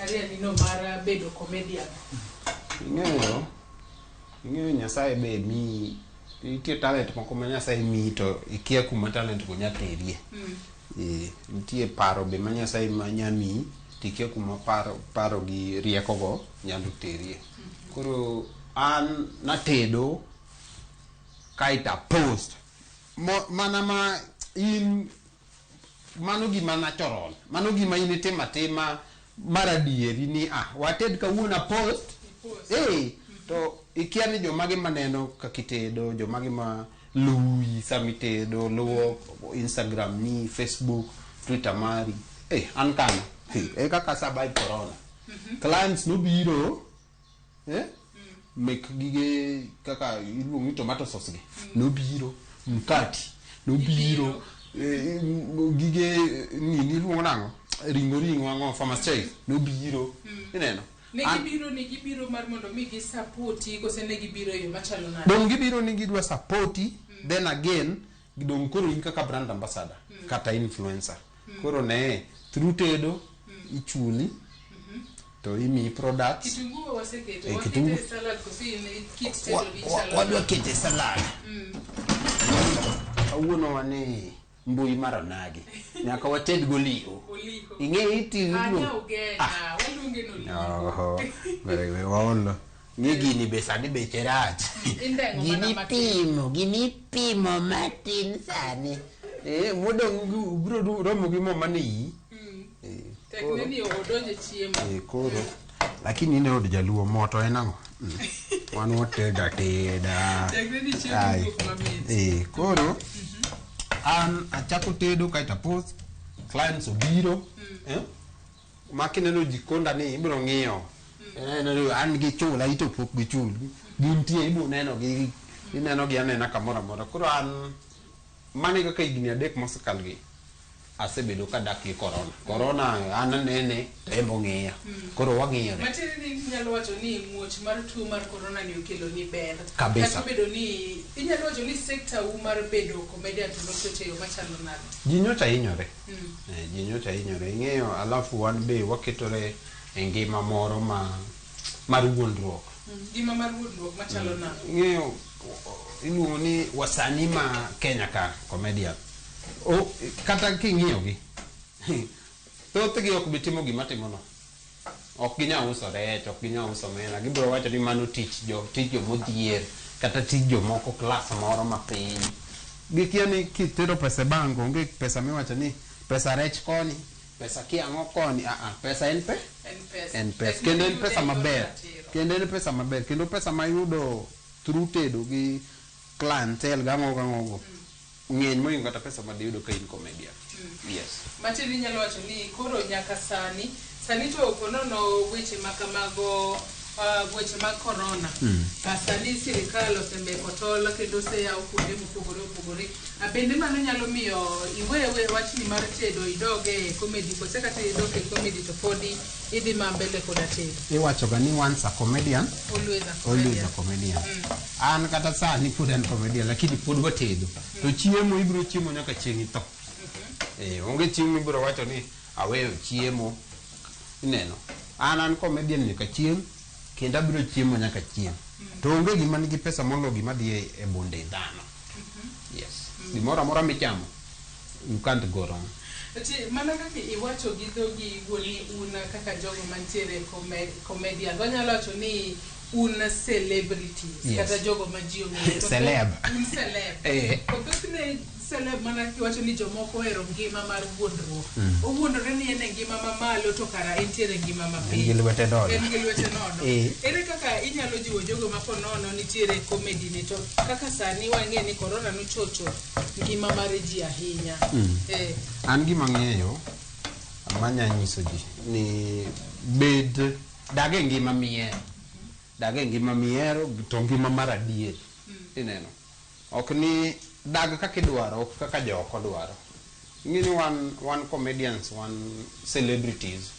career ni no mar bedo comedian? Ing'eyo Nyasaye be miyi, nitie talent moko ma Nyasaye miyi to ikia kuma talent go nya terie. Nitie paro be ma Nyasaye ma nya miyi to ikia kuma paro gi rieko go nyalo terie. Koro an natedo kaeto a post mana ma in mano gima natural, mano gima in itimo atima mar adieri ni wated kawuono a post. To ikia ni jomage maneno kaka itedo, jomage ma luwi sama itedo, luwo Instagram ni, Facebook, Twitter mari. An kano. Kaka survive corona. Clients nobiro, mek gige kaka iluongo ni tomato sauce gi. Nobiro, mkati, nobiro, gige nini iluongo nang'o? Ring'o ang'o, Farmer's Choice, nobiro. Ineno? Ne gibiro ni gibiro mar mondo mi gi supporti kose ne gibiro e yo machalo nade? Dong gibiro ni gidwa supporti, then again dong koro in kaka brand ambassador kata influencer. Koro ne through tedo ichuli to imiyi products. Kitungu waseketo, wakete kitungu. salad kose in kit tedo ni chalo Wadwa nade? kete salad. Kawuono wane mbui mar onagi. Nyaka wated goliho. Oliho. Ing'e iti Anya ugenya, waluonge ni oliho. Oho, we waolo. Ng'e gini be sani beche rach. Indeng'o mana Gini matin. pimo, gini pimo matin sani. Modong' ubiro romo gi mo mane iyi. Tek ne ni odonje chiemo. Koro. Lakini in e od jaluo, mo to en ang'o? Wan watedo ateda. Tek ne ni chiemo Ai. wuok mamit. Koro, an achako tedo kaeto apost, clients obiro, ma kineno jikonda ni ibiro ng'iyo. An gi chula, ito pok gichul. Gintie, ibiro neno gi, ineno gi anena kamoro amora. Koro an, mano e kaka higni 3 mosekalo gi, asebedo kadak gi corona. Corona an anene to en be ong'iya. Koro wang'iyore. Matiende ni inyalo wacho ni muoch mar tuo mar corona ni okelo ni ber. Kabisa. Kata obedo ni inyalo wacho ni sector u mar bedo comedian to nochocho e yo machalo nade? Ji nyocha hinyore. Ji nyocha hinyore. Ing'eyo alafu wan be waketore e ngima moro mar wuondruok. Ngima mar wuondruok machalo nade? Ing'eyo iluongo ni wasanii ma Kenya ka comedian. Kata king'iyo gi, thothgi ok bi timo gima timono. Ok ginyal uso rech, ok ginyal uso omena. Gibiro wacho ni mano tich jomodhier, kata tich jomoko klas moro mapiny. Gikia ni kitero pesa e bank, onge pesa miwacho ni pesa rech koni, pesa kiang'o koni. Pesa en pe? En pesa. En pesa. Pesa Kendo en miyudo pesa e yor maber. ratiro. Kendo en pesa maber. Kendo pesa mayudo through tedo gi clientele gang'o gang'o go. Ng'eny mohingo kata pesa ma diyudo ka in comedian. Yes. Matiende inyalo wacho ni koro nyaka sani, sani to ok onono weche ma kamago, weche mag corona. Sani sirikal osembeko tol kendo oseyawo kuonde mopogore opogore. Bende mano nyalo miyo iwe wachni mar tedo idog e comedy, kose kata idok e comedy to podi idhi ma mbele koda tedo? Iwacho ga ni once a comedian, Always a always comedian. a comedian. An kata sani pod an comedian, lakini pod watedo. To chiemo ibiro chiemo nyaka chieng' itho. Onge chieng' mibiro wacho ni aweyo chiemo. Ineno, an comedian nyaka chieng', kendo abiro chiemo nyaka chieng'. To onge gima nigi pesa moloyo gima dhi e bunde dhano. Yes. Gimoro amora michamo, you can't go wrong. Ati, mana kaka iwacho gi dhogi iwuon ni un kaka jogo mantiere comedian, wanyalo wacho ni un celebrities, Yes. kata jogo ma ji ong'eyo. Celeb. Un celeb. To thothne celeb mana kiwacho ni jomoko ohero ngima mar wuondruok. Owuondore ni en e ngima mamalo to kara entiere e ngima mapiny. En gi lwete nono. En gi lwete nono. Ere kaka inyalo jiwo jogo ma ponono nitiere comedy ni to kaka sani wang'e ni corona nochocho ngima mar ji ahinya. An gima ang'eyo manya nyiso ji ni bed dag e ngima mihero. Dag e ngima mihero to ngima mar adier. Ineno. Ok ni dag kaka idwaro, ok kaka joko dwaro. Ing'e ni wan comedians, wan celebrities.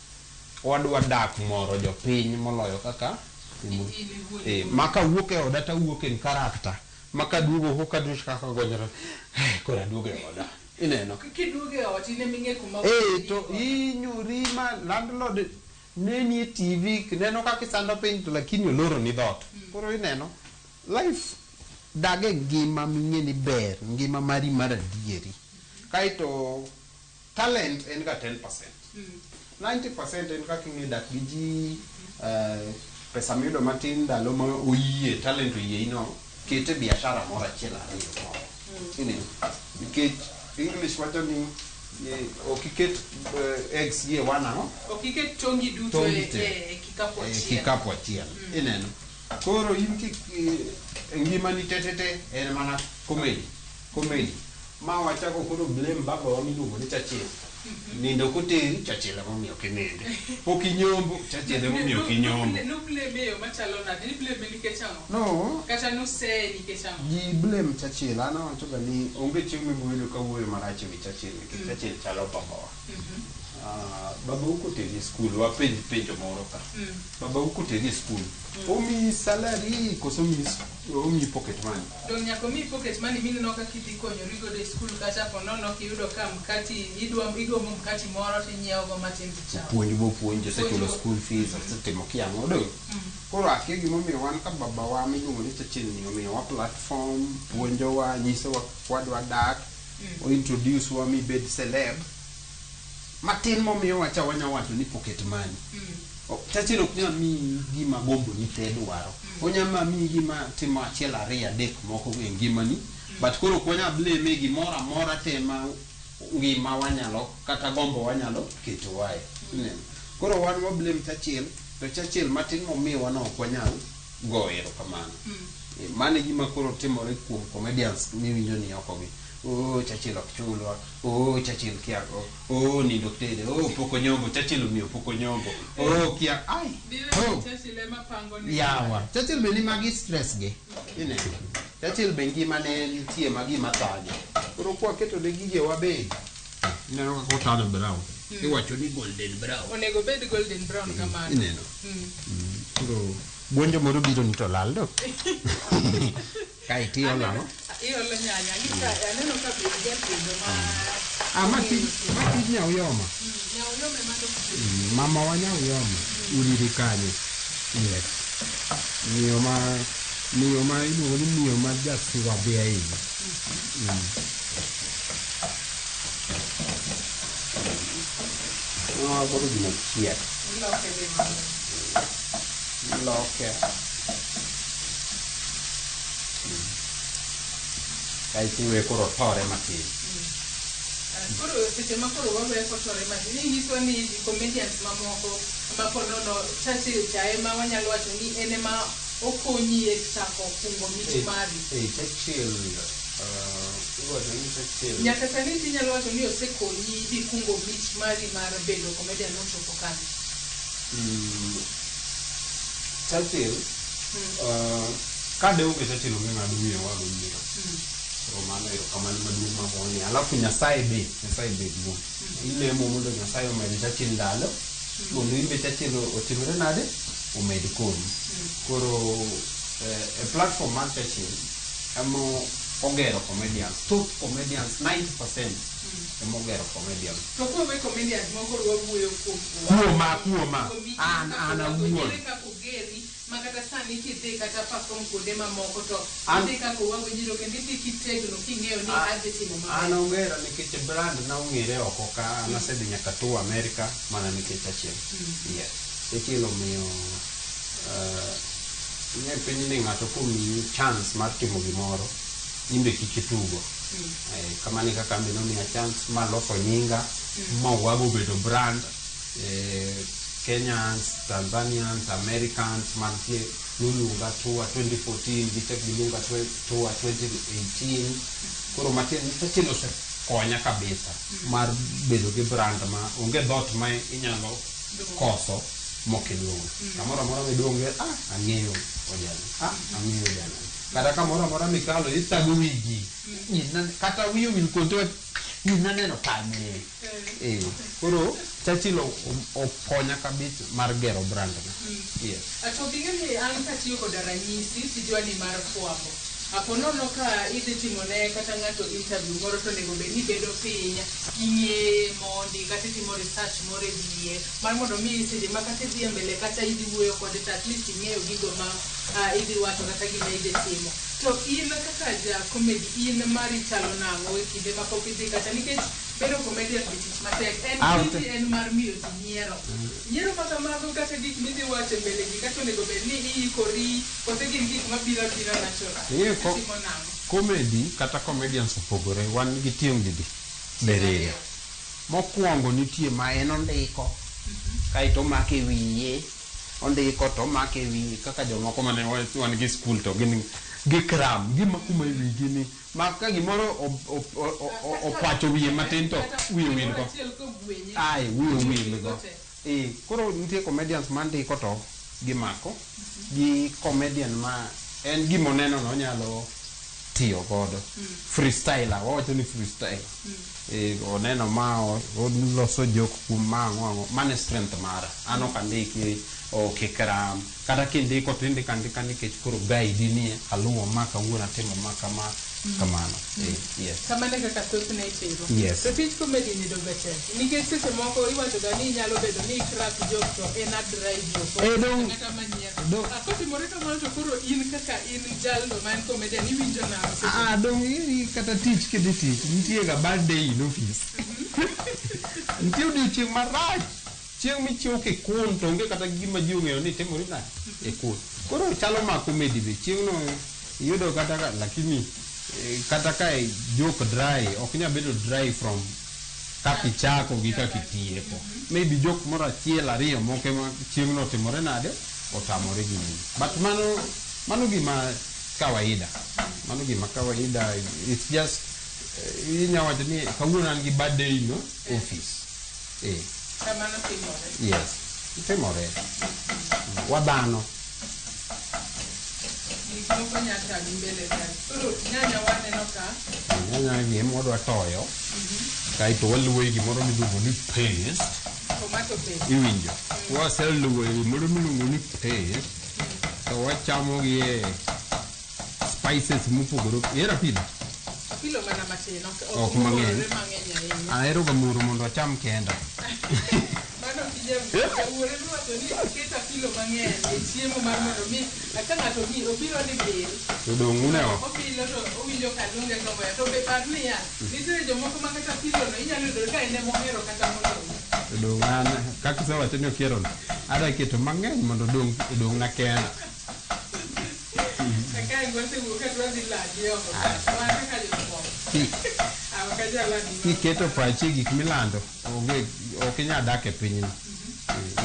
Wadwa dak moro jopiny moloyo kaka ma kawuok e oda tawuok in character. Ma kaduogo oko kaduogo kaka gonyore. Koro aduogo e oda. Ineno. Kiduogo e ot in ema ing'e kuma To inyori ma landlord. Neni e TV, neno kaka isando piny to lakini oloro ni dhoot. Koro ineno, life dag e ngima ming'e ni ber, ngima mari mar adieri. Kaeto talent en ga 10%. 90% en kaka ing'e dak gi ji, pesa miyudo matin ndalo ma oyie, talent oyie no, kete biashara moro achiel ariyo moro. Ineno? Nikech English wacho ni ok iket eggs gi e one ang'o? Ok iket tongi duto Tongi e, te. e kikapu E achiel. kikapu achiel. Ineno? Koro in kik ngimani tetete en mana comedy. Comedy. Ma wachako koro blame babawa miluongo ni Churchill. Nindo koteri, Churchill emomiyo ok inindi. Pok inyombo, Churchill emomiyo ok inyombo. Nublame e yo machalo nade? Niblame nikech ang'o? No, Kata nuseye nikech ang'o? ji blame Churchill. An awacho ga ni onge chieng' miboyudo ka wuoyo marach ewi Churchill nikech Churchill chalo babawa. Ah, babau koteri e skul, wapenj penjo moro ka. Babau koteri e skul, omiyi salary koso omiyi pocket money? Dong' nyaka omiyi pocket money mineno kaka idhi konyori godo e skul kata ponono kiyudo ka mkati idwa igombo mkati moro tinyiewo go matin tichamo. Puonj bopuonj, osechulo Puonj bo- school fees, osetimo kia ang'o dong'. Koro akia gimomiyo wan ka babawa miluongo ni Churchill ni omiyowa platform, puonjowa, nyisowa kwadwa dak, o introduce wa mibed celeb. Matin momiyowa cha wanya wacho ni pocket money. Churchill ok nyal miyi gima gombo ni te dwaro. Onya ma miyi gima timo achiel ariyo adek moko e ngimani. But koro ok wanyal blame e gimoro amora te ma ngima wanyalo kata gombo wanyalo ketowae. Ineno? Koro wan wa blame Churchill, to Churchill matin momiyowa no ok wanyal goyo erokamano. Mano e gima koro timore kuom comedians miwinjo ni oko gi. Oh, Churchill ok chulwa. Oh, Churchill kia. Oh, nindo ok tere. Oh, pok onyombo. Churchill omiyo pok onyombo. Oh, kia. Ai. Dire Oh. Churchill ema pango ne. Yawa. Churchill be ni magi stress gi. Ineno. Churchill be ngimane nitie ma gima thage. Koro kwaketo ne gigewa be. Ineno kaka otano brown. Iwacho ni golden brown. Onego bed golden brown kamano. Ineno. Koro buonjo moro biro ni to lal do. Kae tiolo ang'o? Iolo nyanya. Ang'isa aneno ka be jatedo ma Ah, ma tij nyauyoma. Nyauyoma ema nopuonjo. Mama wa nyauyoma. Uriri kanyo. Yes. Miyo ma iluongo ni miyo ma jasiwadhi ahinya. Ah, koro gima chiek. Iloke be mama. Iloke. Kaeto iweye koro otore matin. Koro seche ma koro waweyo kotore matin, inyiso ni comedians mamoko ma ponono Churchill cha ema wanyalo wacho ni en ema okonyi e chako kungo mich mari. Churchill, iwacho ni Churchill. Nyaka sani tinyalo wacho ni osekonyi bikungo mich mari mar bedo comedian mochopo kanyo. Churchill, ka de onge Churchill onge ng'ama miyo wago nyiero. Koro mano erokamano maduong' magone. Alafu Nyasaye be duong'. Ilemo mondo Nyasaye omed Churchill ndalo, mondo in be Churchill otimre nade? Omed konyi. Koro e platform mar Churchill ema ogero comedians. Thoth comedians 90% ema ogero comedians. To kwawe comedians moko wawuoyo kuom Kuoma. An awuon. Ere kaka ogeri ma kata sani kidhi kata perform kuonde mamoko to idhi kaka owago nyiro kendo idhi kitegno king'eyo ni adhi timo maber. An ongera nikech brand na ong'ere oko ka an asedhi nyaka to America mana nikech Churchill. Yes. Churchill omiyo ing'e piny ni ng'ato komiyi chance mar timo gimoro, in be kik itugo. Kamano e kaka an be nomiya chance maloso nyinga, ma Owago obedo brand. Kenyans, Tanzanians, Americans mantie noluonga tour 2014, gichak giluonga tour 2018. Koro matin Churchill osekonya kabisa mar bedo gi brand ma onge dhoot ma inyalo koso mokiluongo. Kamoro amora miduonge, ang'eyo ojana, ang'eyo ojana. Kata kamoro amora mikalo ithago wi ji. Kata wiyi owil kod to ji naneno kanye. Koro Churchill okonya kabisa mar gero brand na. Yes. To bing'e ni an katiyo koda ranyisi tijwa ni mar fwambo. Apo nono ka idhi timo ne kata ng'ato interview moro to onego bed ni ibedo piny, ing'eye mondi kata itimo research moro e wiye mar mondo mi seche ma kata idhi e mbele kacha idhi wuoyo kode to at least ing'eyo gigo ma idhi wacho kata gima idhi timo. To in kaka ja comedy, in mari chalo nang'o e kinde ma pok idhi kacha nikech bedo comedian be tich matek. En tiji en mar miyo ji nyiero. Nyiero ma kamago kata gik midhi wacho e mbele ji kacha onego bed ni iikori kose gin gik mabiro abira natural. Ing'eyo Itimo nang'o? Comedy kata comedians opogore, wan gi tieng' didi? Diriyo. Mokwongo nitie ma en ondiko, kaeto omako e wiye, ondiko to omako e wiye kaka jomoko mane wan gi skul to gin gikram, gimako ma e wigi ni ma ka gimoro okwacho wiye matin to wiye wil go. Ai, wiye wil go. Koro nitie comedians mandiko to gimako, gi comedian ma en gima oneno no onyalo tiyo godo. Freestyler, wawacho ni freestyler. Oneno ma oloso joke kuom ma ang'o ang'o, mano e strength mara. An ok andiki, ok ikram. Kata kindiko to indiko andika nikech koro guide ni aluwo ma kawuono atimo ma kama kamano. Yes. Kamano e kaka thothne itimo. Yes. To tij comedy ni donge tek? Nikech seche moko iwacho ga ni inyalo bedo ni crack joke to en a dry joke. Kata manyiero. Kotimore kamano to koro in kaka in jalno ma en comedian iwinjo nang'o seche Ah, dong' kata tich kidhi tich, nitie ga bad day in office. Nitie odiochieng' marach. Chieng' michiew kikun to onge kata gima ji ong'eyo ni timori nade e kun. Koro chalo ma comedy be chieng'no iyudo kata ka lakini kata ka joke dry ok nyal bedo dry from kaka ichako gi kaka itieko. Maybe joke moro achiel ariyo moko ema chieng'no otimore nade otamore gi in. But mano gima kawaida. Mano gima kawaida. It's just inya wacho ni kawuono an gi bad day no office. Kamano timore. Yes, timore. Wadhano. Gik moko nya tami mbele ka. Koro nyanya waneno ka. Nyanya gi ema wadwa toyo. Kaeto waluwo e gimoro miluongo ni paste. Tomato paste. Iwinjo. Waseluwo e gimoro miluongo ni paste. To wachamo gi e spices mopogore. Ihero apilo? Apilo mana matin, ok mang'eny. Mang'eny ahinya. Ahero ga moro mondo acham kenda. Mano kijawuore miwacho ni oket apilo mang'eny e chiemo mar mondo mi ka ng'ato obiro ni bil. To dong' une oko. Obilo to owinjo ka luonge to oweyo. To be par niya, nitiere jomoko ma kata apilo no inyalo yudo ka en ema ohero kata moloyo. To dong' an kaka isewacho ni ok ihero no, adwa keto mang'eny mondo odong' na kenda. Kae wasewuok ka dwa dhi landi oko ka. Wan kaka jofwambo. Kiketo pachi e gik milando, onge ok inyal dak e pinyni.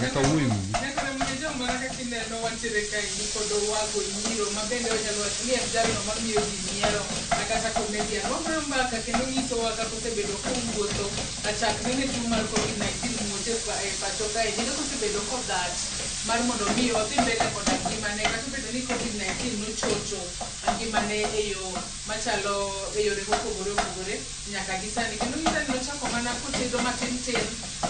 Nyaka wuo e wiyi. Nyaka nikech mana kaka ineno wantiere kaendi kod Owago Nyiro ma bende wanyalo wacho ni en jalno mamiyo ji nyiero kata comedian. Wagoyo mbaka kendo nyisowa kaka osebedo kowuotho chakre ne tuo mar COVID-19 muoch e pacho kaendi kaka osebedo kodhach mar mondo mi odhi mbele koda ngimane kata obedo ni COVID-19 nochocho ngimane e yo machalo e yore mopogore opogore nyaka gi sani. Kendo gi sani nochako mana kotedo matin tin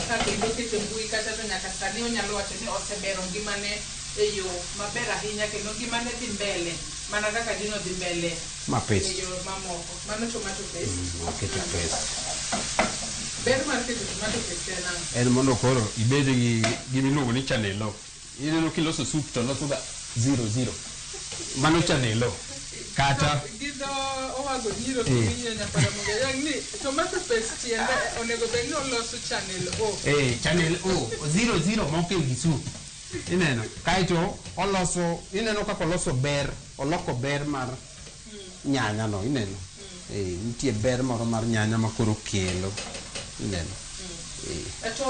ka kendo oketo e mbui kacha to nyaka sani onyalo wacho ni osebero ngimane e yo maber ahinya kendo ngimane dhi mbele mana kaka dino dhi mbele Ma paste. e yo mamoko. Mano tomato paste. Waketo paste. Ber mar keto tomato paste en ang'o? En mondo koro ibed gi gima iluongo ni chanelo. Ineno kiloso soup to loso ga 0-0. Mano chanelo. Kata gi dho Owago Nyiro kiwinjo nyakwara Mugayang ni tomato paste tiende onego bed ni oloso channel O. Channel O 0-0 moko e wi soup. Ineno. Kaeto oloso, ineno kaka oloso ber, oloko ber mar nyanya no, ineno. Nitie ber moro mar nyanya ma koro kelo. Ineno. To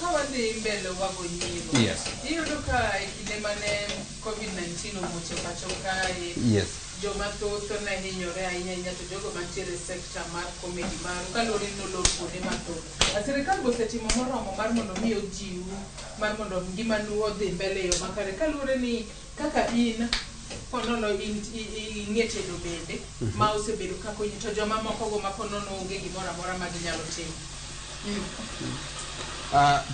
ka wadhi mbele Owago Nyiro. Yes. Iyudo ka e kinde mane COVID-19 omuoch e pacho kae. Yes. Joma thoth ne hinyore ahinya ahinya to jogo mantiere e sector mar comedy maru kaluwore ni nolor kuonde mathoth. Sirikal be osetimo moromo mar mondo mi ojiw mar mondo ngimanu odhi mbele e yo makare kaluwore ni kaka in ponono in ing'e tedo bende ma osebedo ka konyi to joma moko go ma ponono onge gimoro amora ma ginyalo timo.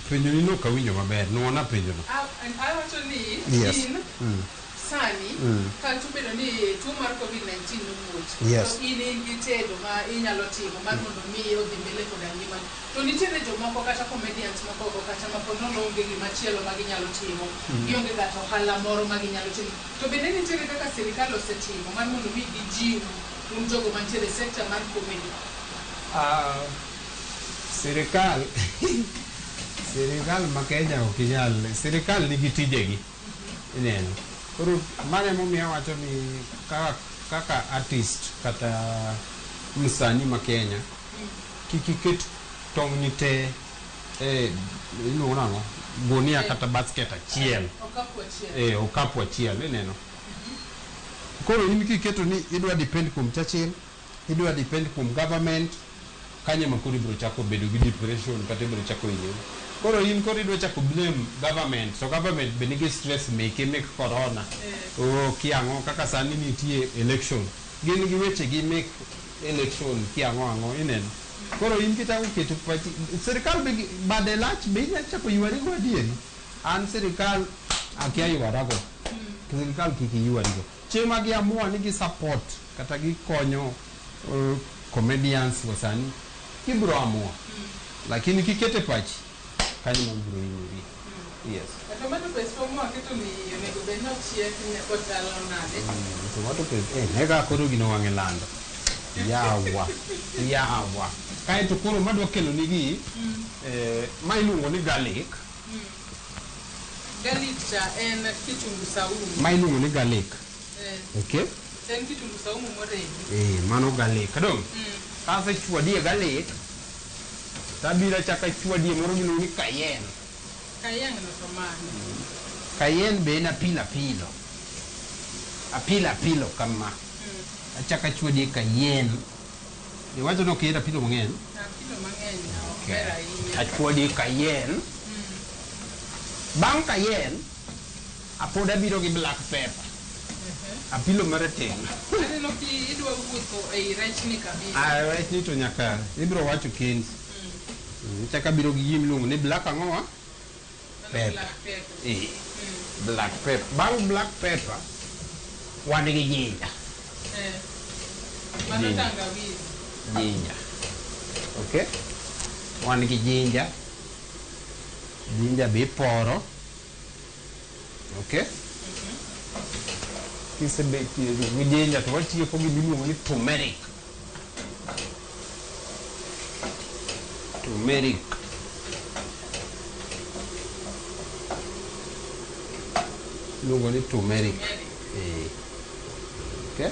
Penjo ni nok awinjo maber, nuona penjo no. Awacho ni Yes. in sani kata obedo ni tuo mar COVID-19 nomuoch, Yes. to in gi tedo ma inyalo timo mar mondo mi odhi mbele koda ngimani. To nitiere jomoko kata comedians moko oko kata ma pod nono onge gimachielo ma ginyalo timo, gionge kata ohala moro ma ginyalo timo. To bende nitiere kaka sirikal osetimo mar mondo mi gijiw un jogo mantiere e sector mar comedy. Sirikal sirikal ma Kenya ok inyal, sirikal nigi tijegi ineno. Koro mano emomiyo awacho ni kaka artist kata msanii ma Kenya kik iket tong'ni te e iluongo nang'o gunia kata basket achiel. Okapu achiel. Okapu achiel ineno. Koro in kiketo ni idwa depend kuom Churchill, idwa depend kuom government, kanyo ema koro ibiro chako bedo gi depression kata ibiro chako hinyori. Koro in koro idwa chako blame government, to government be nigi stress meke mek corona. Oh, kiang'o kaka sani nitie election. Gin gi weche gi mek election kiang'o ang'o ineno. Koro in kichako keto pachi, sirikal be bade lach be inyalo chako ywarigo adieri. An sirikal akia ywarago. Sirikal kik iywarigo. Chieng' ma giamua ni gi support kata gikonyo comedians go sani, gibiro amua. Lakini kikete pachi, kanyo ma ibiro hinyori. Yes. Tomato paste mwaketo ni onego bed ni ochiek kochalo nade? Tomato paste, nega koro gino wang'e lando. Yawa, yawa. Kaeto koro madwa kelo nigi, ma iluongo ni garlic. Garlic cha en kitungu saumu. Ma iluongo ni garlic. Okay? En kitungu saumu moregi. Mano garlic. Dong? Kasechwadie garlic, tabiro achako achwadie moro miluongo ni cayenne. Cayenne no to mane? Cayenne be en apilo apilo. Apilo apilo kama. Achako achwadie cayenne. Iwacho ni ok ihero apilo mang'eny? Apilo mang'eny ok ber ahinya. Achwadie cayenne. Bang' cayenne, apod abiro gi black pepper. Apilo marateng'. Aneno ki idwa wuotho ei rechni kabisa. Rechni to nyaka ibiro wacho kendi. Achako abiro gi gima iluongo ni black ang'o wa? Pepper. Black pepper. Black pepper. Bang' black pepper, wan gi ginger. Mano Ginger. tangawizi. Ginger. Okay? Wan gi ginger. Ginger be iporo. Okay? Kisebet gi ginger to watieko gi miluongo ni turmeric. Turmeric. Iluongo ni turmeric. Okay?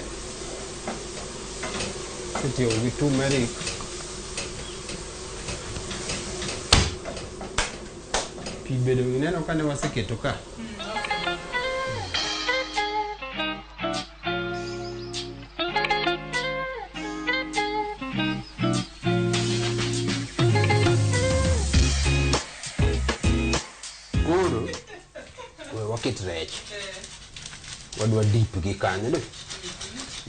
Kitiyo gi turmeric. Pi bedo ineno kane waseketo ka. Koro we waket rech. Wadwa dip gi kanyo do.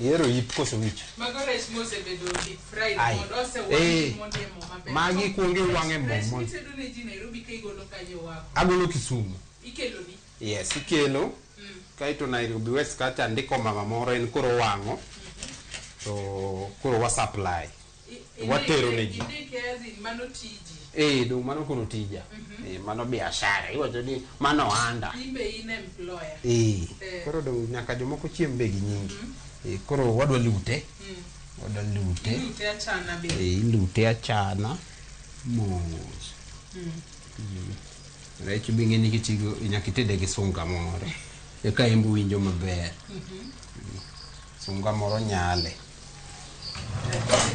Ihero ip koso wich? Mago rech mosebedo deep fried Ai. mondo osewang' mondo e mo maber. Magi kuongo iwang'e mo Rech mondo. mitedo ne ji Nairobi ka igolo kanyo wako. Agolo Kisumu. Ikeloni. Yes, ikelo. Kaeto Nairobi West kacha andiko mama moro en koro wang'o. To koro wa supply. Watero ne ji. Indike as in mano tiji. Dong mano koro tija. Mano biashara. Iwacho ni mano ohanda. In be in employer. Koro dong nyaka jomoko chiem be gi nyingi. Koro wadwa lute. Wadwa lute. Ilute achana be. Ilute achana. Mos. Rech be ing'e ni kitigo nyaka itede gi sunga moro. Eka en be owinjo maber. Sunga moro nyale.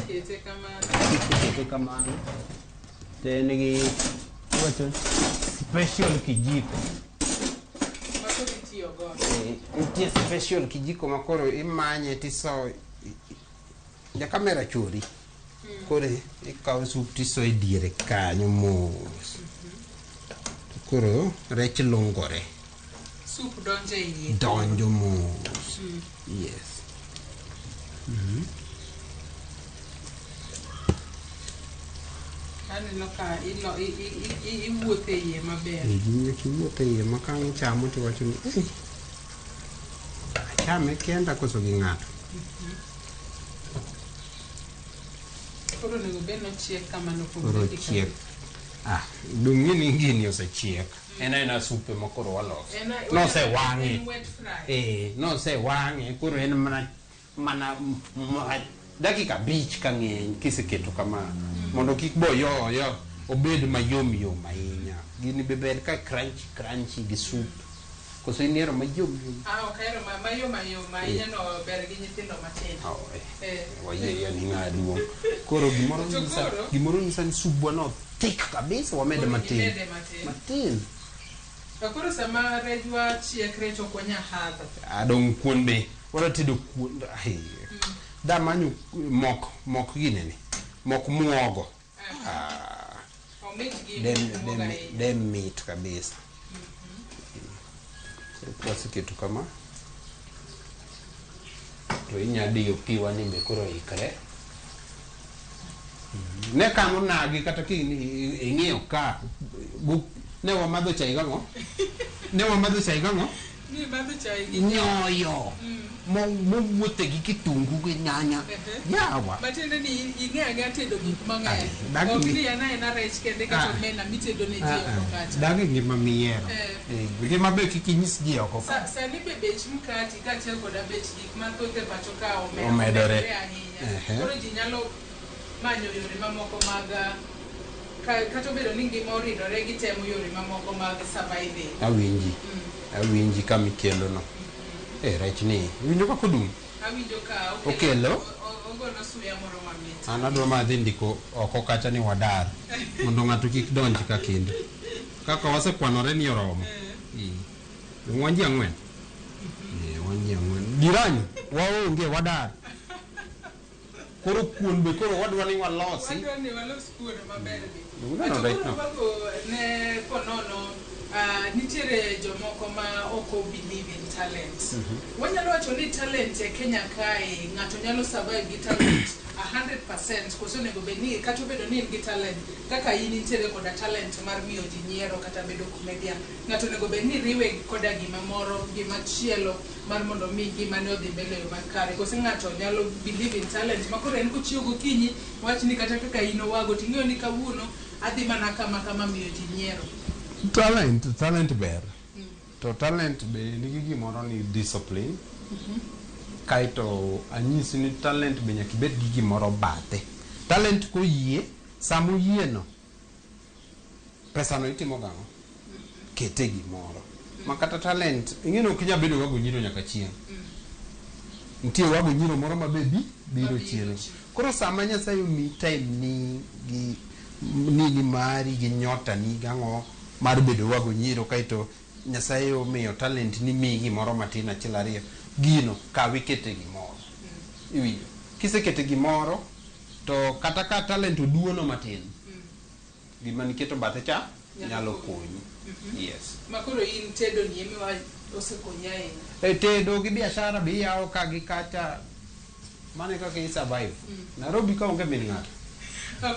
Kete kamano. Kete kamano. To en gi iwacho special kijiko. Ma koro itiyo godo. Nitie special kijiko ma koro imanye tiso ja kamera chori. Koro ikawo sup tiso e diere kanyo mos. To koro rech lungore. Sup donjo e iye. Donjo mos. Yes. Aneno ka iwuotho e iye maber. Gini kiwuotho e iye ma ka ang' ichamo to iwacho ni. Achame kenda koso gi ng'ato. Koro onego bed nochiek kamano kuom Koro dakika chiek. Ah, dong' ng'e ni gini osechiek. En aena supe ma koro waloso. En a- Nosewang'e. En wet fry. Eh, nosewang'e koro en mana mana dakika 5 ka ng'eny kiseketo kama mondo kik boyoyo obed mayom yom ahinya. Gini be ber ka crunchy crunchy gi soup. Koso inihero mayom yom? Ah, ok ahero mayom mayom ahinya no ber gi nyithindo matindo. Oh, eh. Eh. Wayie ni ng'a duong'. Koro gimoro To nyisa koro? gimoro nyisa ni subwa no thick kabisa wamed Koro matin. imede matin. Matin. To koro sama rejwa chiek rech ok wanya hadho. Adong' kuon be wadwa tedo kuon. Ai. Damanyo mok mok ginene. Mok muogo. Ah. Omit gi Dem muogo dem ahinya. dem mit kabisa. Koro kwaseketo kama to inya diyo piwa ni be koro ikre. Ne kano nagi kata ki ing'iyo ka ne wamadho chai gang'o? Ne wamadho chai gang'o? Ni madho chai gi Nyoyo. Mowuothe gi kitungu gi nyanya. Yawa. Matiende ni ing'e ang'eya tedo gik mang'eny. Ai, dak Ok ni- ni en aena rech kende kata Ah. omena mitedo ne ji oko kacha. Dag e ngima miyiero. Eh. Eh, ngima be kik inyis ji oko ka. Sani be bech mkati kaachiel koda bech gik mathoth e pacho ka Omedore. ahinya. Ehe. Koro ji nyalo manyo yore mamoko mag kata obedo ni ngima oridore gitemo yore mamoko mag surviving. Awinji. Awinji kama ikelo no. Eh, rech ni. Iwinjo kaka odum? Awinjo ka Okelo? Ogolo suya moro mamit. An adwa ma dhi ndiko oko kacha ni wadar. Mondo ng'ato kik donj ka kendo. Kaka wasekwanore ni oromo. Eh. Dong' wan ji ang'wen. Eh, wan ji ang'wen. Jirani, waonge wadar. Koro kuon be koro wadwa ni walosi. Wadwa ni walos kuon maber be. Uneno To rech koro no? wago ne ponono nitiere jomoko ma ok o believe in talent. Wanyalo wacho ni talent e Kenya kae ng'ato nyalo survive gi talent 100% koso onego bed ni kata obedo ni in gi talent kaka in intiere koda talent mar miyo ji nyiero kata bedo comedian ng'ato onego bed ni riwe koda gima moro gima chielo mar mondo mi ngimane odhi mbele e yo makare koso ng'ato nyalo believe in talent ma koro en kochiew gokinyi wach ni kata kaka in owago ting'eyo ni kawuono adhi mana kama kama miyo ji nyiero. Talent, talent ber. To talent be nigi gimoro ni discipline. Kaeto anyisi ni talent be nyaka ibed gi gimoro bathe. Talent koyie, sama oyie no, pesa no itimo gang'o? Kete gimoro. Ma kata talent, ing'e ni ok inyal bedo wago nyiro nyaka chieng'. Nitie wago nyiro moro ma be biro Mabiro chien. chien. Koro sama Nyasaye omiyi time ni gi nini mari gi nyota ni gang'o mar bedo wago nyiro kaeto Nyasaye omiyo talent ni miyi gimoro matin achiel ariyo gino kaw ikete gimoro. Iwinjo? Kisekete gimoro to kata ka talent oduono matin gima niketo bathe cha Nyalo nyalo konyi. konyi. Yes. Ma koro in tedo ni emiwa osekonyi ahinya. E tedo gi biashara be iyawo ka gi kacha mano e kaka i survive. Nairobi ka onge min ng'ato.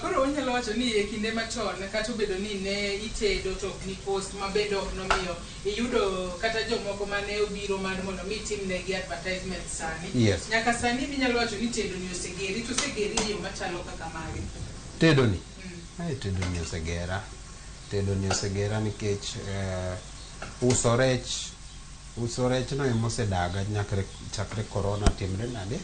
Koro wanyalo wacho ni e kinde machon kata obedo ni ne itedo to ok ni post ma bende ok nomiyo iyudo kata jomoko mane obiro mar mondo mi itimnegi advertisement sani. Yes. Nyaka sani minyalo wacho ni tedo ni osegeri to osegeri e yo machalo kaka mage. Tedo ni. Ai, tedo ni osegera. Tedo ni osegera nikech uso rech uso rech no ema osedaga nyakre chakre corona timre nade?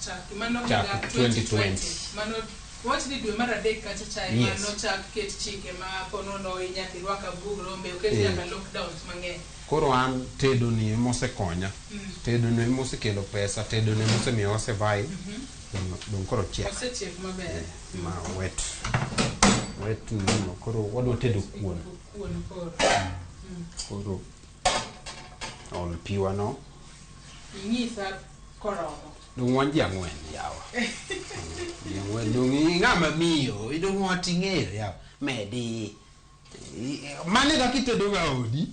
Chak mano Chak higa 2020. Mano wach ni dwe mar adek kacha cha ema Yes. nochak ket chike ma ponono inyaka irwak abwog rombe oket Eh. nyaka lockdowns mang'eny. Koro an tedo ni ema osekonya. Tedo ni ema osekelo pesa, tedo ni ema osemiyo wa survive. Dong koro chiek. Osechiek maber. Ma wet. Wet nino koro wadwa tedo kuon. Kuon koro. Koro ol piwa no. Ing'isa koromo. Dong wan ji ang'wen yawa. Ji ang'wen dong ing'ama miyo, idong wat ing'eyo yawa. Medi. Mano e kaka itedo ga odi.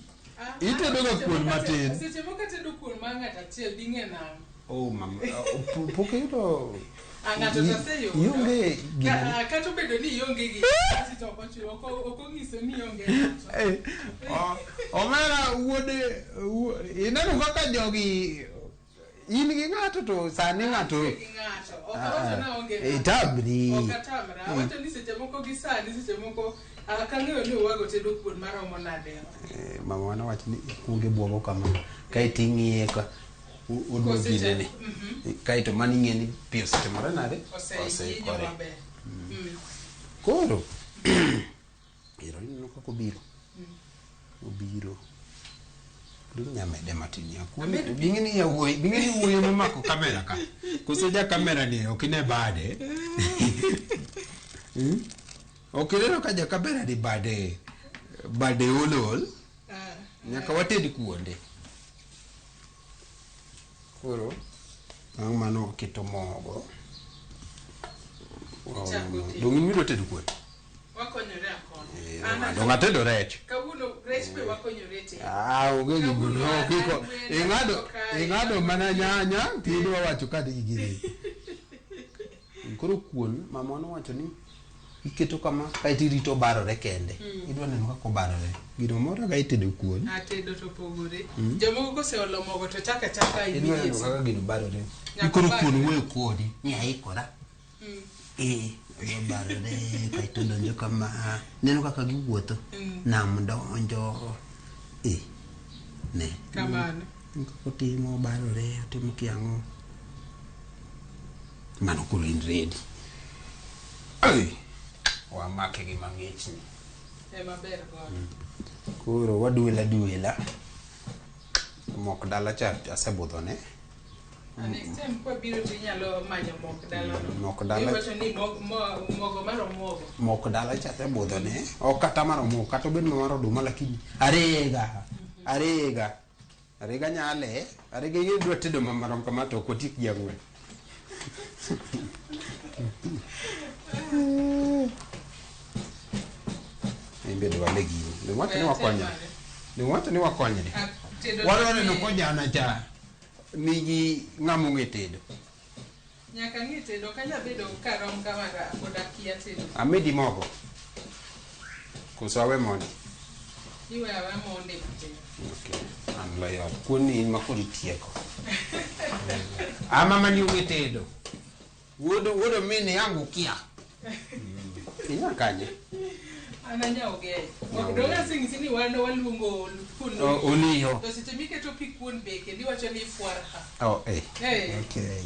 Itedo ga kuon matin. Seche moko atedo kuon mar ng'ato achiel ding'e nang'o? Oh mama, pok iyudo Ng'ato to aseyudo. Ionge gima. Kata obedo ni ionge gi kasi to ok ochuno, ok onyiso ni ionge ng'ato. Omera wuode ineno kaka jogi In gi ng'ato to sani ng'ato Gi ng'ato. Ok awacho ni aonge ng'ato. Itamri. Ok atamra. Awacho ni seche moko gi sani, seche moko ok ang'eyo ni owago tedo kuon maromo nade. Mama wa nowacho ni ikuongo ibuogo kama kaeto ing'iye ka odwa Kosecha- ginene. Kaeto mano ing'e ni pi osetimore nade? Oseyienyo Oseikore. maber. Koro ero ineno kaka obiro. Obiro. Dong' nyamede matin ya. Kuon bing'e ni yawuoyi, bing'e ni wuoyi momako kamera ka. Koso ja kamera ni ok ine bade. Ok ineno ka ja kamera ni bade bade olol. Nyaka wated kuonde. Koro bang' mano waketo mogo. Waolo Ichako mogo. tedo. Dong' in midwa tedo kuon? Wakonyore akonya. An Dong' atedo rech. Kawuono rech be wakonyore tedo. Ah, onge gimoro. Kawuono Ok iko. an wendo Ing'ado kae. ing'ado mana nyanya tidwa wacho ka digi gini. Koro kuon mama nowacho ni iketo kama kaeto irito obarore kende. Idwa neno kaka obarore. Gino moro ka itedo kuon. Atedo to opogore. Jomoko koseolo mogo to chako achaka Idwa neno immediately. kaka gino barore. Nyaka Koro barre. kuon wuoyo kodi. Ni aikora. Obarore kaeto donjo kama. Neno kaka giwuotho. Nam donjo. Ne. Kamano. Kaka otimo obarore otimo kiang'o. Mano koro in ready. Ai, wamake gi mang'ich ni. Ema ber godo. Koro waduela duela. Mok dala cha asebudhone. Next time kwabiro to inyalo manyo mok dalano. Mok dala- Iwacho ni mogo mar omuogo. Mok dala cha asebudhone. Ok kata mar omuogo, kata obed mar oduma lakini arega. Arega. Arega nyale. Arega ing'e dwa tedo marom kama to ok watiek ji ang'wen. In be dwale gini. Dong wacho ni wakonyre. Dong wacho ni wakonyre. Ah, tedo Wadwa neno ne- kojana cha nigi ng'ama ong'e tedo. Nyaka ng'e tedo ok anyal bedo karom kama pod akia tedo. Amedi mogo. Koso awe mondi. Iwe awe mondi matin. Okay. An loyot. Kuon ni in ma koro itieko. Ama mani ong'e tedo. Wuod wuod mini yangu kia. Inya kanye? An anya Ugenya. Ok dong aseng'isi ni wan waluongo kuon no. Oliyo. To seche miketo pi kuon be kendo iwacho ni fwarha. Oh, eh. Eh. Okay.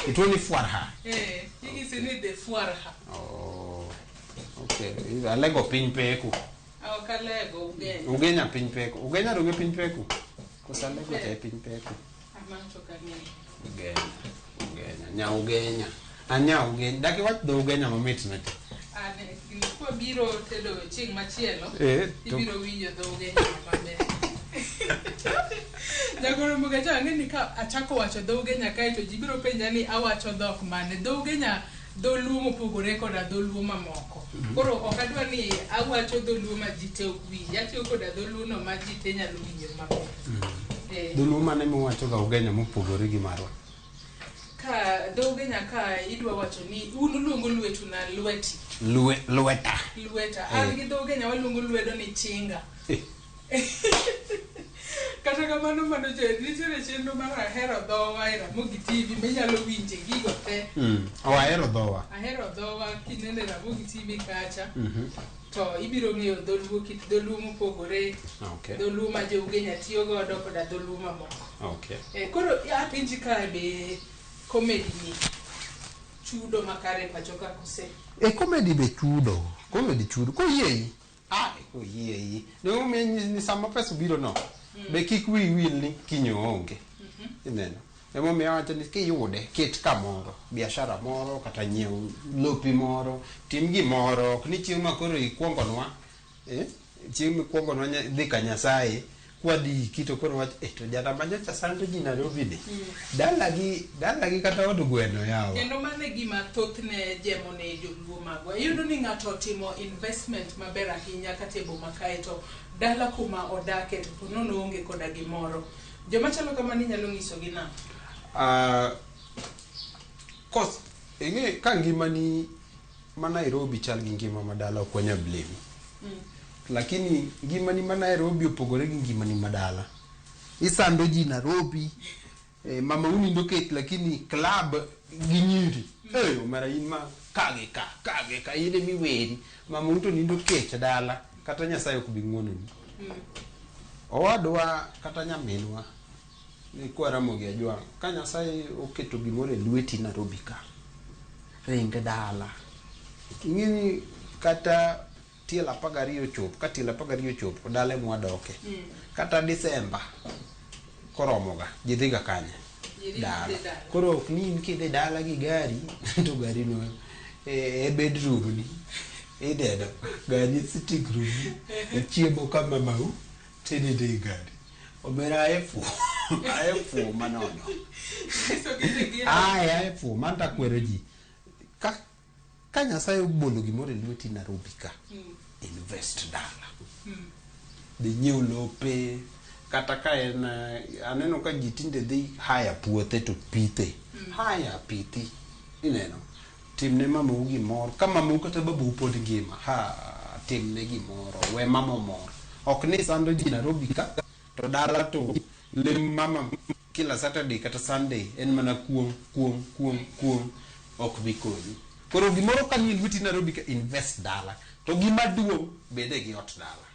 Ituo ni fwarha. Eh, inyisi ni the fwarha. Oh. Okay. Alego piny peku. Ok alego Ugenya. Ugenya piny peku. Ugenya donge piny peku? Koso alego cha e piny peku. Ama to ok ang'eyo. Ugenya. Ugenya. Nya Ugenya. An nya Ugenya. Dak iwach dho Ugenya mamit na cha. An kwabiro tedo chieng' machielo, ibiro winjo dho Ugenya maber. Jagoro Mugacha ang'e ni ka achako wacho dho Ugenya kae to ji biro penja ni awacho dhok mane. Dho Ugenya dholuo mopogore koda dholuo mamoko. Koro ok adwa ni awacho dholuo ma ji te ok winj. Atiyo koda dholuo no ma ji te nyalo winjo maber. Dholuo mane miwacho ga Ugenya mopogore gi marwa? Ka dho Ugenya ka idwa wacho ni un uluongo lwetu na lweti. Lweta. Lweta. An gi dho Ugenya waluongo lwedo ni chinga. Kata kamano mano nitiere chenro mar Ahero Dhowa e Ramogi TV minyalo winje gigo te. Oh, Ahero Dhowa. Ahero Dhowa kineno e Ramogi TV kacha. To ibiro ng'eyo dholuo kit dholuo mopogore. Dholuo ma jo Ugenya tiyo godo koda dholuo mamoko. Koro apenji ka be comedy ni chudo makare pacho ka kose? Comedy be chudo. Comedy chudo. Koyiei. Ah, koyiei. Ne ni sama pesa obiro no. Be kik wiyi wil ni kiny oonge. Ineno. Emomiyo awacho ni kiyude, ket kamoro, biashara moro, kata nyiew lopi moro, tim gimoro, ok ni chieng' ma koro ikuongonwa, chieng' mikuongonwa dhi ka Nyasaye, kwadhi iki to koro wach, to jana ma nyocha sando ji Nairobi ni, dalagi, dalagi kata od gweno yawa. Kendo mano e gima thothne jemo ne joluo magwa. Iyudo ni ng'ato otimo investment maber ahinya kata e boma kae to dala kuma odake to po nono oonge koda gimoro. Joma chalo kamano inyalo nyisogi nang'o? Kos, ing'e ka ngimani ma Nairobi chal gi ngima ma dala ok wanyal blame. Lakini ngimani ma Nairobi opogore gi ngimani ma dala. Isando ji Nairobi. Mama unindo kech lakini club gi nyiri. Omera in ma ka gi ka, ka gi ka, in ema iweri. Mama to nindo kech dala, kata Nyasaye ok bi ng'uononi. Owadwa kata nyaminwa, kwa Ramogi Ajwang', ka Nyasaye oketo gimoro e lweti Nairobi ka, ring dala. Ing'e ni kata tielo 12 ochop, ka tielo 12 ochopo, dala ema wadoke. Kata Disemba koromoga, ji dhiga kanye? Dala. Koro ok ni in kidhi dala gi gari, to gari no e bedroom ni. Ineno, gari e sitting room ni, ichiemo ka mamau, tinindo e gari. Omera ae fuo, ae fuo manono. Ae fuo, mano takwero ji. Ka Nyasaye obolo gimoro e lweti Nairobi ka, invest dala. Dhi nyiew lope, kata ka en, aneno ka ji tinde dhi haya puothe to pithe. Haya pithi, ineno. Timne mamau gimoro, ka mamau kata babau pod ngima, ha, timne gimoro, we mama omor. Ok ni sando ji Nairobi ka, to dala to lem mama kila Saturday kata Sunday en mana kuong, kuong, kuong, kuong, ok bi konyi. Koro gimoro ka nie lweti Nairobi ka, invest dala. To gima duong', bede gi ot dala.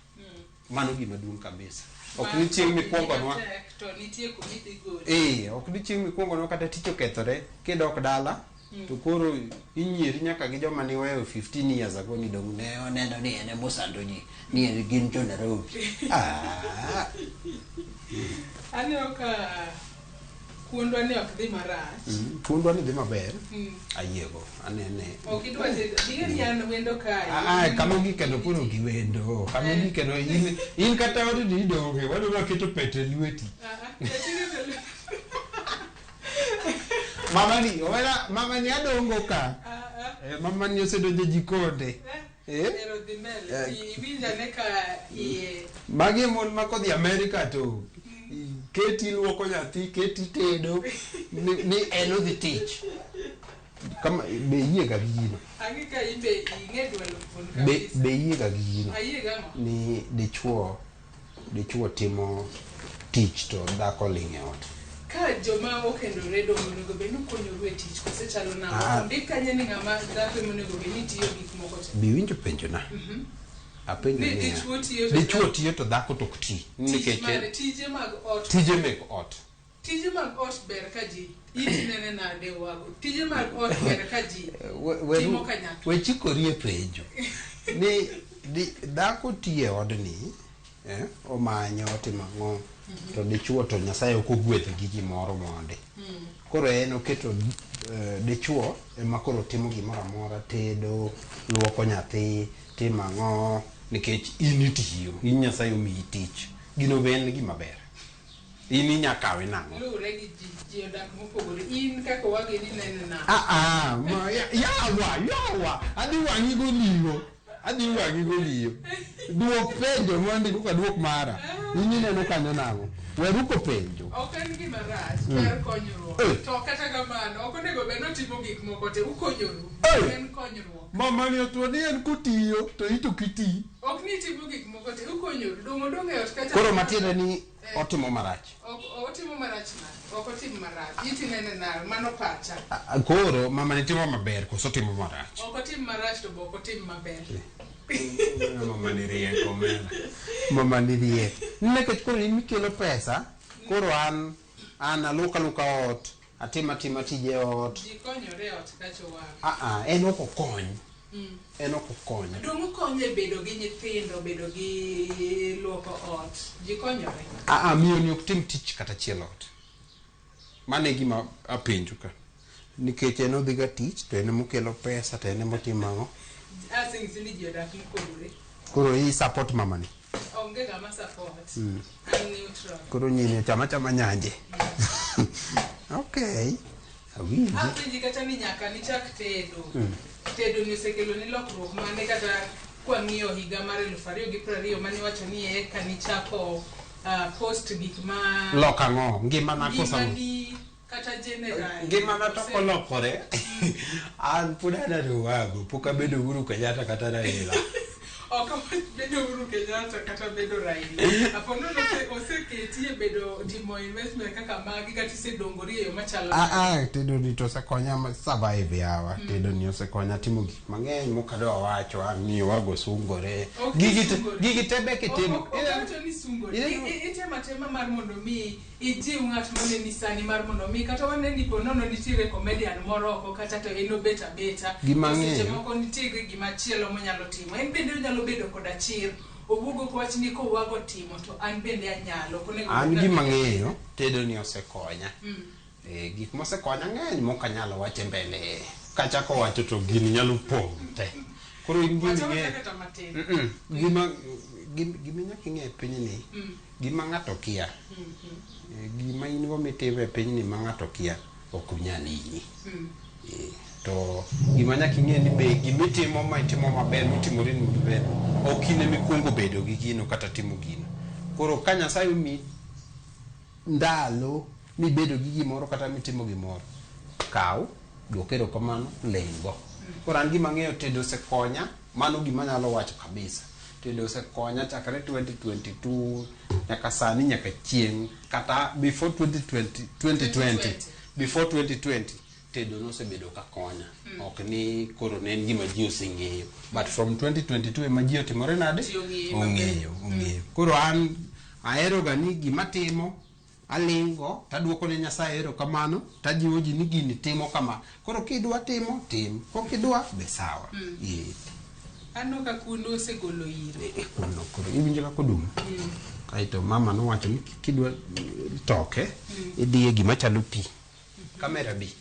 Mano gima duong' kabisa. Ok ni chieng' mikuongo nwa. To nitie kuma idhi gole. Ok ni chieng' mikuongo nwa kata tich okethore, kidok dala, to koro inyieri nyaka gi joma niweyo 15 years ago ni dong' ne oneno ni en ema osando ji, ni en gin jo Nairobi. Aneno ka kuondwa ni ok dhi marach. Kuondwa ni dhi maber. Ayiego, anene. Ok idwa tedo. Ing'e ni an wendo kae. Kama ogik kendo koro giwendo. Kama ogik kendo in kata odi idonge, wadwa keto pete lweti. Mama ni, owera, mama ni adongo ka. Mama ni osedonjo jikonde. Ero dhi mbele. Iwinjo ane ka iye. Magi e mon ma kodhi Amerika to keti luoko nyathi, keti tedo, ni en odhi tich. Kama, be iyie ga gi gino? Ang'e ka in be ing'e dwalo kuon kabisa. Be iyie ga gi gino? Ayie gang'o? Ni dichuo timo tich to dhako ling' e ot. Ka joma okendore dong' onego bed ni konyoru e tich kose chalo nang'o? Ondik kanyo ni ng'ama dhako ema onego bed ni tiyo gik moko te. Be iwinjo penjona? Apenjo Ni niya. dichuo tiyo to Dichuo tiyo to dhako to ok ti. Tich Nikech mar tije mag ot. Tije mek ot. Tije mag ot ber ka ji iti nene nade wago. Tije mag ot ber ka ji timo kanyakla. We chikori e penjo. Ni dhako tiyo e odni, omanyo, otimo ang'o, to dichuo to Nyasaye ok ogwedho gi gimoro monde. Koro en oketo dichuo ema koro timo gimoro amora, tedo, luoko nyathi, timo ang'o, nikech in itiyo, in Nyasaye omiyi tich. Gino be en gima ber. In inya kawe nang'o? Luwore gi ji, ji odak mopogore. In kaka wageni nene nang'o? Yawa, yawa, adhi wang'i goliyo. Adhi wang'i goliyo. Duok penjo mondi koka duok mara. In ineno kanyo nang'o? Weruko penjo. Ok en gima rach, ber konyruok. To kata kamano, ok onego bed ni otimo gik moko te, ukonyoru. En konyruok. Mama ni otuo ni en kotiyo, to ito kiti. Ok ni timo gik moko te, ukonyoru. Dong' odong' e ot kacha. Koro matiende ni otimo marach. Ok otimo marach nade? Ok otim marach. Iti nene nade? Mano pacha. Koro mama ni timo maber koso timo marach? Ok otim marach to be ok otim maber. Mama ni riek omera. Mama ni riek. Nikech koro in mikelo pesa, koro an aluok aluoka ot, atim atima tije ot. Ji konyore e ot kacha owang'. En ok okony. En ok okony. Dong' okonyo e bedo gi nyithindo, bedo gi luoko ot. Ji konyore. Miyo ni ok tim tich kata achiel ot. Mano e gima apenjo ka. Nikech en odhi ga tich, to en emokelo pesa, to en emotimo ang'o. Asing'isi ni ji odak mopogore. Koro i support mama ni? Onge ng'ama support. An neutral. Koro nyini chama chama nyanje. Okay. Awinji. Apenji kata ni nyaka nichak tedo. Tedo ni osekelo ni lokruok mane kata kwang'iyo higa mar eluf ariyo gi piero ariyo mane iwacho ni eka nichako post gik ma Lok ang'o? Ngimana koso ang'o? Ngimani kata general. Ngimana to kolokore. An pod aneno wago, pok abedo Uhuru Kenyatta kata Raila. Ok bedo Uhuru Kenyatta kata bedo Raila. Apo nono oseketi. Isetie bedo timo investment kaka magi kata isedongori e yo machalo Ah, ah, tedo ni to osekonya survive yawa. Tedo ni osekonya timo gik mang'eny mokadwa wacho, ang' wago sungore. Ok Gigi te, isungori. gigi te be kitimo. Ok owacho ni sungori. Itemo atema mar mondo mi ijiw ng'at maneni sani mar mondo mi kata waneni po nono nitiere comedian moro oko kata to en obet abeta. Gima To seche ang'eyo. moko nitiere gima chielo monyalo timo. En bende onyalo bedo koda chir. Owuog oko wach ni kowago timo to an bende anyalo. Ok onego An bed gima ni- ang'eyo, tedo ni osekonya. Gik mosekonya ng'eny mok anyalo wacho e mbele. Kachako wacho to gini nyalo pong' te. Koro in gima Wacha wacha ing'e. kata matin. Gima nyaka ing'e e pinyni, gima ng'ato kia. Gima in go mitimo e pinyni ma ng'ato kia, ok onyal hinyi. To gima nyaka ing'e ni be gimitimo ma itimo maber, motimore ni maber, ok in ema ikuongo bedo gi gino kata timo gino. Koro ka Nyasaye omiyi ndalo mibedo gi gimoro kata mitimo gimoro, kaw, duok erokamano, ling' go. Koro an gima ang'eyo, tedo osekonya, mano gima anyalo wacho kabisa. Tedo osekonya chakre 2022 nyaka sani nyaka chieng', kata before 2020, 2020, before 2020 tedo nosebedo ka konya. Ok ni koro ne en gima ji oseng'eyo, but from 2022 ema ji otimore nade? Ji ong'eye maber. Ong'eyo, ong'eyo. Koro an ahero ga ni gima timo alingo taduoko ne Nyasaye erokamano, tajiwo ji ni gini timo kama. Koro kidwa timo, tim. Kokidwa, be sawa. Aneno ka kuondu osegolo iro. Kuono koro iwinjo kaka odum. Kaeto mama nowacho ni kidwa toke, idhi e gima chalo pi. Kamera bi.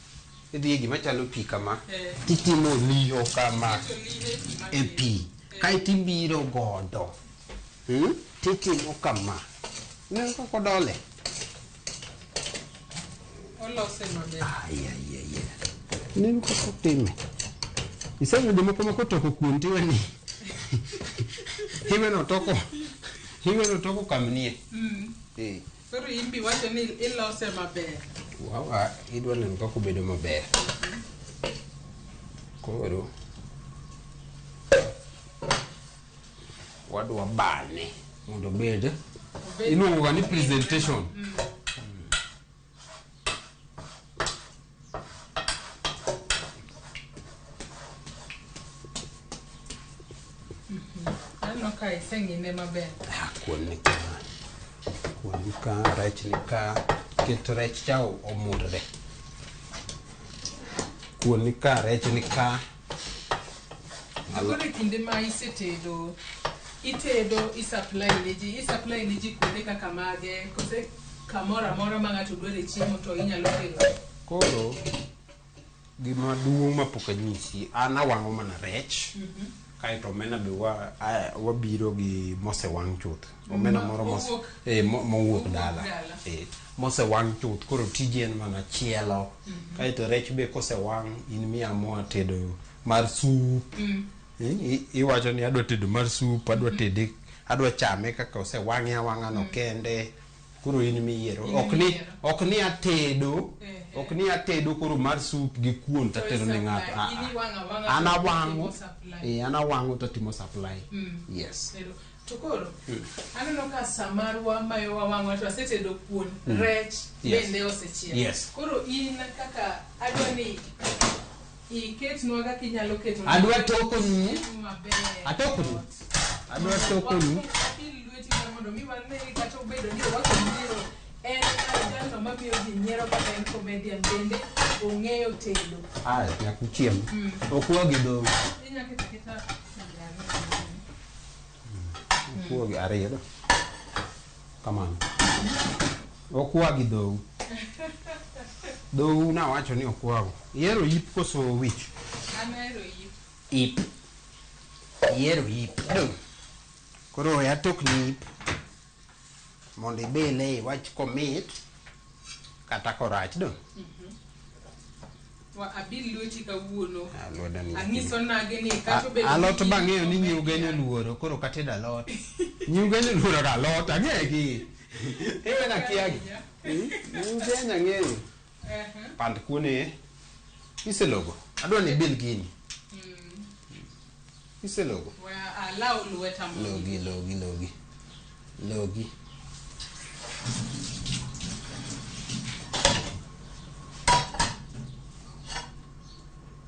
Idhi e gima chalo pi kama. Titimo liho kama Iketo liho e pi e matin. pi. Kaeto ibiro godo. Titimo kama. Ineno kaka odole? Olose maber. Ai, ai, ai, ai. Ineno kaka otime. Iseyudo moko ma kotoko kuon tiweni. Iweno toko. Iweno toko kamnie. Koro in bi wacho ni ilose maber. Wawa, idwa neno kaka obedo maber. Koro wadwa bane mondo obed iluongo ga ni presentation. Aneno ka iseng'ine maber. Ah, kuon ni ka, kuon ni ka, rech ni ka, ket rech cha omurre. Kuon ni ka, rech ni ka. Koro e kinde ma isetedo, itedo, i-supply ne ji, i-supply ne ji kuonde kaka mage, kose kamoro amora ma ng'ato dware chiemo to inyalo tero. Koro gima duong' mapok anyisi, an awang'o mana rech. Kaeto omena be wabiro gi mosewang' chuth. Omena moro mowuok dala. Mosewang' chuth, koro tiji en mana chielo. Kaeto rech be kosewang', in miamua tedo mar soup. Iwacho ni adwa tedo mar soup, adwa tede, adwa chame kaka osewang'e awang'a no kende. Koro in miyiero. Ok ni atedo, ok ni atedo koro mar soup gi kuon tatero ne ng'ato. An awang'o, an awang'o tatimo supply. Yes. To koro, aneno ka samarwa ma wawang'o to asetedo kuon, rech bende osechiek. Koro in kaka adwa ni iketnwa kaka inyalo keto. Adwa tokonu. Atokonu. Adwa tokonu. Lweti mondo mi wane kata obedo ni orwako nyiero, en jalno mamiyo ji nyiero kata en comedian bende ong'eyo tedo. Ah, nyaka uchiem. Ok wagi dhou. Inyalo keto aketa Ok wagi ariyo do. Kamano. Ok wagi dhou. Dhou nawacho ni ok wago. Ihero yip koso wich? An ahero yip. Ip. Ihero yip. Dong. Koro we atokni ip mondo ibile iwach komit kata korach dong. Wa abil lweti kawuono. Ah, lweda ni. Ang'iso nage ni kata obedo Alot ni bang'eyo ni in nyiu genyo luoro, koro katedo alot. Nyiu genyo luoro ga alot, ang'egi. Iwena kiagi. Nyiu genyo ang'eyo. Pand kuone iselogo. Adwa ni ibil gini. Iselogo. Wa alaw lweta mondo. Logi, logi, logi. Logi.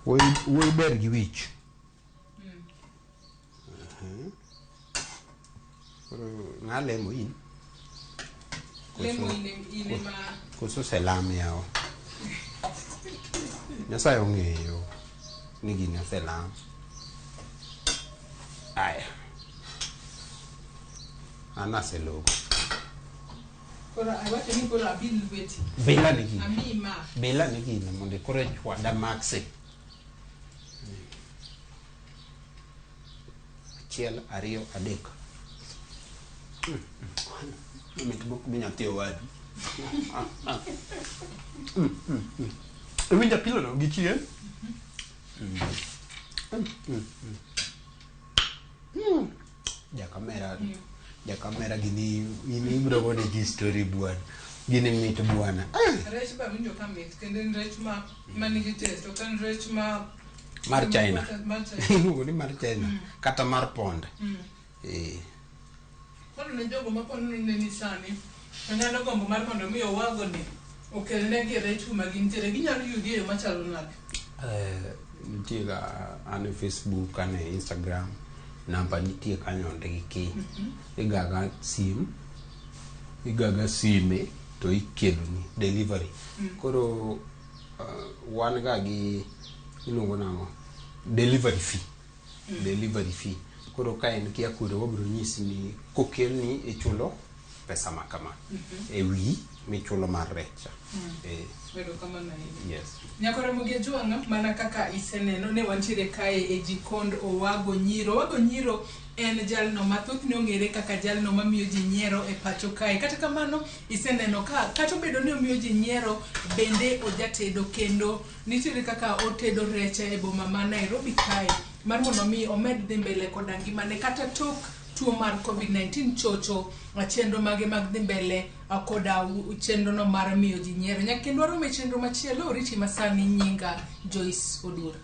Wuoyi ber gi wich. Koro ng'a lemo in? Lemo in ema Koso oselam yawa. Nyasaye ong'eyo ni gini oselam. Aya. An aselogo. Koro awacho ni koro abil lweti. Bila ni gini. Amiyi ma. Bila ni gini mondo koro ichwada maxi. Achiel, ariyo, adek. Mit buk bi nyathi owadu. Iwinjo apilo no gi chien? Jakamera, jakamera gini in ibiro gone ji story bwana. Gini mit bwana. Rech ba winjo ka mit kendo en rech ma manigi taste ok en rech ma Mar China. Mar China. Iluongo ni mar China kata mar pond. Eh. Koro ne jogo ma pod neni sani to nyalo gombo mar mondo mi owago ni okelnegi rech kuma gintiere ginyalo yudi e yo machalo nade? Nitie ga an e Facebook, an e Instagram, namba nitie kanyo ondiki. Igaga sim, igaga sime to ikeloni delivery. Koro wan ga gi iluongo nang'o? Delivery fee. Delivery fee. Koro ka en kia kure wabiro nyisi ni kokelni ichulo pesa ma kama. E wi michulo mar rech cha. Eh, Erokamano ahinya. yes. Nyakoromogi Ajwang' mana kaka iseneno ne wantiere kae e jikond Owago Nyiro. Owago Nyiro en jalno ma thothne ong'ere kaka jalno mamiyo ji nyiero e pacho kae. Kata kamano iseneno ka kata obedo ni omiyo ji nyiero bende ojatedo kendo nitiere kaka otedo rech e boma ma Nairobi kae mar mondo mi omed dhi mbele koda ngimane kata tok tuo mar COVID-19 chocho chenro mage mag dhi mbele koda chenro no mar miyo ji nyiero. Nyaka kendo warom e chenro machielo, oriti masani nyinga Joyce Oduor.